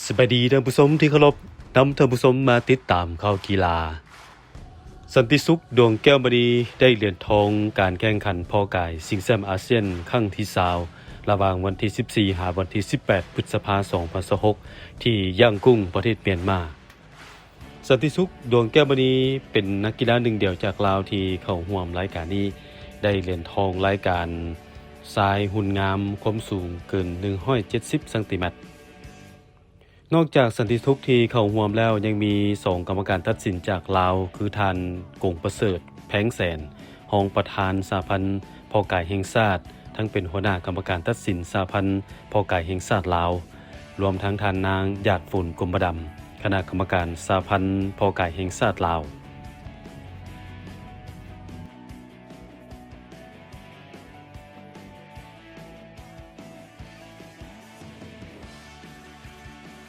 ສະບາຍດີທ່ານຜູ້ຊົມທີ່ເຄົາລົບ, ນຳທ່ານຜູ້ຊົມມາຕິດຕາມຂ່າວກິລາ. ສັນຕິສຸກ ດວງແກ້ວມະນີ ໄດ້ຫຼຽນທອງການແຂ່ງຂັນເພາະກາຍຊິງແຊ້ມອາຊຽນຄັ້ງທີຊາວ ລະຫວ່າງວັນທີສິບສີ່ ຫາວັນທີສິບແປດ ພຶດສະພາ ສອງພັນຊາວຫົກ ທີ່ຢ້າງກຸ້ງ ປະເທດມຽນມາ. ສັນຕິສຸກ ດວງແກ້ວມະນີ ເປັນນັກກິລາໜຶ່ງດຽວຈາກລາວທີ່ເຂົ້າຮ່ວມລາຍການນີ້ ໄດ້ຫຼຽນທອງລາຍການຊາຍຮຸ່ນງາມຄວາມສູງເກີນໜຶ່ງຮ້ອຍເຈັດສິບຊັງຕີແມັດ. ນອກຈາກສັນຕິສຸກທີ່ເຂົ້າຮ່ວມແລ້ວ ຍັງມີສອງກຳມະການຕັດສິນຈາກລາວ ຄືທ່ານ ກົງປະເສີດ ແພງແສນ ຮອງປະທານສະຫະພັນເພາະກາຍແຫ່ງຊາດ ທັງເປັນຫົວໜ້າກຳມະການຕັດສິນສະຫະພັນເພາະກາຍແຫ່ງຊາດລາວ, ລວມທັງທ່ານນາງ ຢາດຝົນ ກົມມະດຳ ຄະນະກຳມະການສະຫະພັນເພາະກາຍແຫ່ງຊາດລາວ.